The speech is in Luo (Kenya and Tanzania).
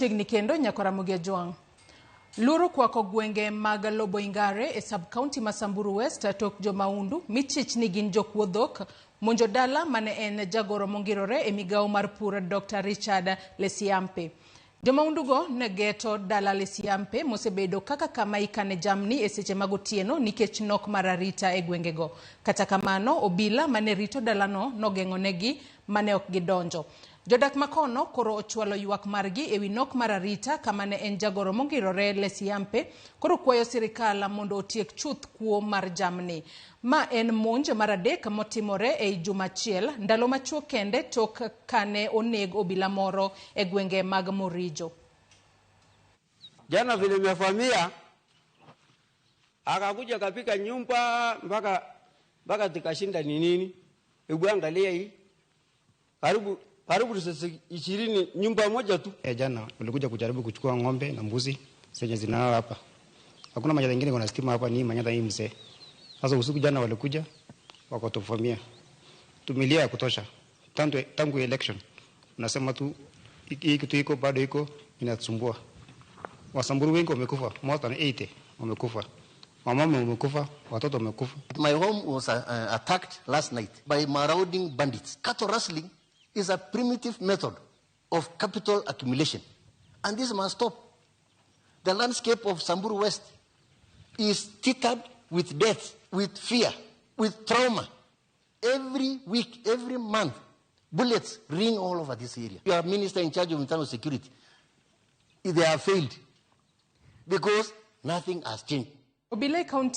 Chiegni kendo nyaka Ramogi Ajwang'. Luoro kwako gwenge mag Loboingare e sub-county ma Samburu West tok jomaundu michich ni gin jokuo dhok monjo dala mane en jagoro mongirore e migawo mar pur Dr. Richard Lesiampe. Jomaundugo ne geto dala Lesiampe mosebedo kaka kama ikane jamni e seche mag otieno nikech nok mar arita e gwengego. Kata kamano, obila mane rito dalano nogeng'onegi mane ok gidonjo. Jodak makono koro ochwalo ywak margi ewi nok mar arita kama ne en jagoro mongirore Lesiampe koro kwayo sirikal mondo otiek chuth kuo mar jamni. Ma en monj mar adek motimore ei juma achiel ndalo machuok kende tok kane oneg obila moro e gwenge mag Morijo. Jana vile nimevamia akakuja kapika nyumba mpaka tukashinda ni nini. Hebu angalia hii. Karibu risasi 20 nyumba moja tu. Jana walikuja kujaribu kuchukua ng'ombe na mbuzi zenye zinalala hapa. Hakuna manyata ingine kuna stima hapa, ni manyata hii mzee. Sasa usiku jana walikuja wakatuvamia. Tumelia ya kutosha. Tangu election nasema tu hii kitu iko bado iko inatusumbua. Wasamburu wengi wamekufa, more than 80 wamekufa. Wamama wamekufa, watoto wamekufa. My home was attacked last night by marauding bandits. Cattle rustling is a primitive method of capital accumulation, and this must stop. The landscape of Samburu West is littered with death, with fear, with trauma. Every week, every month, bullets ring all over this area. You are minister in charge of internal security. They have failed because nothing has changed. Obila e kaunti